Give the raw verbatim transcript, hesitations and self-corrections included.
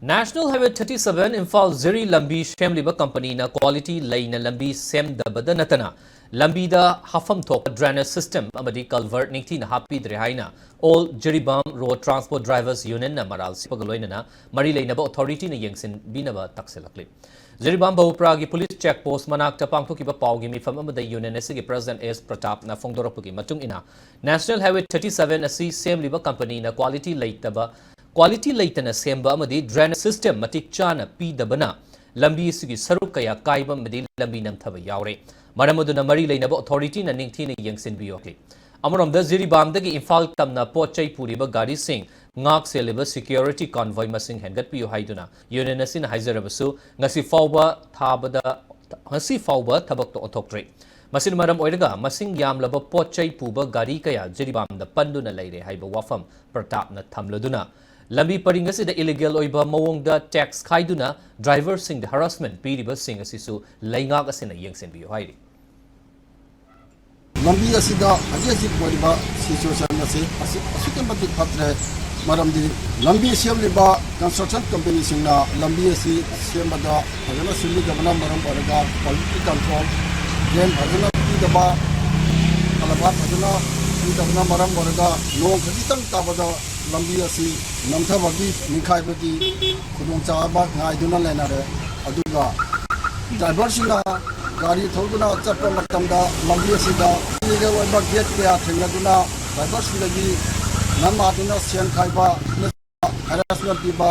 National Highway thirty seven Imphal ꯖꯤꯔꯤ ꯂꯝꯕꯤ ꯁꯦꯝꯂꯤꯕ ꯀꯝꯄꯅꯤꯅ quality ꯂꯩꯅ ꯂꯝꯕꯤ ꯁꯦꯝꯗꯕꯗ ꯅꯠꯇꯅ, ꯂꯝꯕꯤꯗ ꯍꯥꯞꯐꯝ ꯊꯣꯛꯄ drainage system ꯑꯃꯗꯤ culvert ꯅꯤꯡꯊꯤꯅ ꯍꯥꯞꯄꯤꯗ꯭ꯔꯦ ꯍꯥꯏꯅ All Jiribam Road Transport Drivers Union ꯅ ꯃꯔꯥꯜ ꯁꯤꯄꯒ ꯂꯣꯏꯅꯅ ꯃꯔꯤ ꯂꯩꯅꯕ authority ꯅ ꯌꯦꯡꯁꯤꯟꯕꯤꯅꯕ ꯇꯛꯁꯤꯜꯂꯛꯂꯤ꯫ ꯖꯤꯔꯤꯕꯥꯝ ꯕꯍꯨꯄ꯭ꯔꯥꯒꯤ police check post ꯃꯅꯥꯛꯇ ꯄꯥꯡꯊꯣꯛꯈꯤꯕ ꯄꯥꯎꯒꯤ ꯃꯤꯐꯝ ꯑꯃꯗ ꯌꯨꯅꯤꯌꯟ ꯑꯁꯤꯒꯤ president ꯑꯦꯁ ꯄ꯭ꯔꯇꯥꯞꯅ ꯐꯣꯡꯗꯣꯔꯛꯄꯒꯤ ꯃꯇꯨꯡ ꯏꯟꯅ, National Highway thirty seven ꯑꯁꯤ ꯁꯦꯝꯂꯤꯕ ꯀꯝꯄꯅꯤꯅ quality ꯂꯩꯇꯕ, quality ꯂꯩꯇꯅ ꯁꯦꯝꯕ ꯑꯃꯗꯤ drainage system ꯃꯇꯤꯛ ꯆꯥꯅ ꯄꯤꯗꯕꯅ ꯂꯝꯕꯤ ꯑꯁꯤꯒꯤ ꯁꯔꯨꯛ ꯀꯌꯥ ꯀꯥꯏꯕ ꯑꯃꯗꯤ ꯂꯝꯕꯤ ꯅꯝꯊꯕ ꯌꯥꯎꯔꯦ꯫ ꯃꯔꯝ ꯑꯗꯨꯅ ꯃꯔꯤ ꯂꯩꯅꯕ authority ꯅ ꯅꯤꯡꯊꯤꯅ ꯌꯦꯡꯁꯤꯟꯕꯤꯌꯨ꯫ ꯑꯃꯔꯣꯝꯗ, ꯖꯤꯔꯤꯕꯥꯝꯗꯒꯤ ꯏꯝꯐꯥꯜ ꯇꯝꯅ ꯄꯣꯠ ꯆꯩ ꯄꯨꯔꯤꯕ ꯒꯥꯔꯤꯁꯤꯡ ꯉꯥꯛ ꯁꯦꯜꯂꯤꯕ security convoy ꯃꯁꯤꯡ ꯍꯦꯟꯒꯠꯄꯤꯌꯨ ꯍꯥꯏꯗꯨꯅ ꯌꯨꯅꯤꯌꯟ ꯑꯁꯤꯅ ꯍꯥꯏꯖꯔꯕꯁꯨ, ꯉꯁꯤ ꯐꯥꯎꯕ ꯊꯥꯕꯗ, ꯉꯁꯤ ꯐꯥꯎꯕ ꯊꯕꯛꯇ ꯑꯣꯟꯊꯣꯛꯇ꯭ꯔꯤ꯫ ꯃꯁꯤꯅ ꯃꯔꯝ ꯑꯣꯏꯔꯒ ꯃꯁꯤꯡ ꯌꯥꯝꯂꯕ ꯄꯣꯠ ꯆꯩ ꯄꯨꯕ ꯒꯥꯔꯤ ꯀꯌꯥ ꯖꯤꯔꯤꯕꯥꯝꯗ ꯄꯟꯗꯨꯅ ꯂꯩꯔꯦ ꯍꯥꯏꯕ ꯋꯥꯐꯝ ꯄ꯭ꯔꯇꯥꯞꯅ ꯊꯝꯂꯗꯨꯅ, ꯂꯝꯕꯤ ꯄꯔꯤꯡ ꯑꯁꯤꯗ illegal ꯑꯣꯏꯕ ꯃꯑꯣꯡꯗ tax ꯈꯥꯏꯗꯨꯅ driver ꯁꯤꯡꯗ harassment ꯄꯤꯔꯤꯕꯁꯤꯡ ꯑꯁꯤꯁꯨ ꯂꯩꯉꯥꯛ ꯑꯁꯤꯅ ꯌꯦꯡꯁꯤꯟꯕꯤꯌꯨ ꯍꯥꯏꯔꯤ꯫ ꯂꯝꯕꯤ ꯑꯁꯤꯗ ꯍꯧꯖꯤꯛ ꯍꯧꯖꯤꯛ ꯑꯣꯏꯔꯤꯕ situation ꯑꯁꯤ ꯑꯁꯨꯛ-, ꯑꯁꯨꯛꯀꯤ ꯃꯇꯤꯛ ꯐꯠꯇ꯭ꯔꯦ꯫ ꯃꯔꯝꯗꯤ ꯂꯝꯕꯤ ꯁꯦꯝꯂꯤꯕ construction company ꯁꯤꯡꯅ ꯂꯝꯕꯤ ꯑꯁꯤ ꯁꯦꯝꯕꯗ ꯐꯖꯅ ꯁꯦꯝꯕꯤꯗꯕꯅ ꯃꯔꯝ ꯑꯣꯏꯔꯒ quality control, drain ꯐꯖꯅ ꯄꯤꯗꯕ, culvert ꯐꯖꯅ ꯄꯤꯗꯕꯅ ꯃꯔꯝ ꯑꯣꯏꯔꯒ ꯅꯣꯡ ꯈꯖꯤꯛꯇꯪ ꯇꯥꯕꯗ ꯂꯝꯕꯤ ꯑꯁꯤ ꯅꯝꯊꯕꯒꯤ, ꯅꯤꯡꯈꯥꯏꯕꯒꯤ ꯈꯨꯗꯣꯡꯆꯥꯕ ꯉꯥꯏꯗꯨꯅ ꯂꯩꯅꯔꯦ꯫ ꯑꯗꯨꯒ driver ꯁꯤꯡꯅ ꯒꯥꯔꯤ ꯊꯧꯗꯨꯅ ꯆꯠꯄ ꯃꯇꯝꯗ ꯂꯝꯕꯤ ꯑꯁꯤꯗ illegal ꯑꯣꯏꯕ gate ꯀꯌꯥ ꯊꯦꯡꯅꯗꯨꯅ driver ꯁꯤꯡꯗꯒꯤ ꯅꯝꯃꯥꯗꯨꯅ ꯁꯦꯟ ꯈꯥꯏꯕ, harassment ꯄꯤꯕ,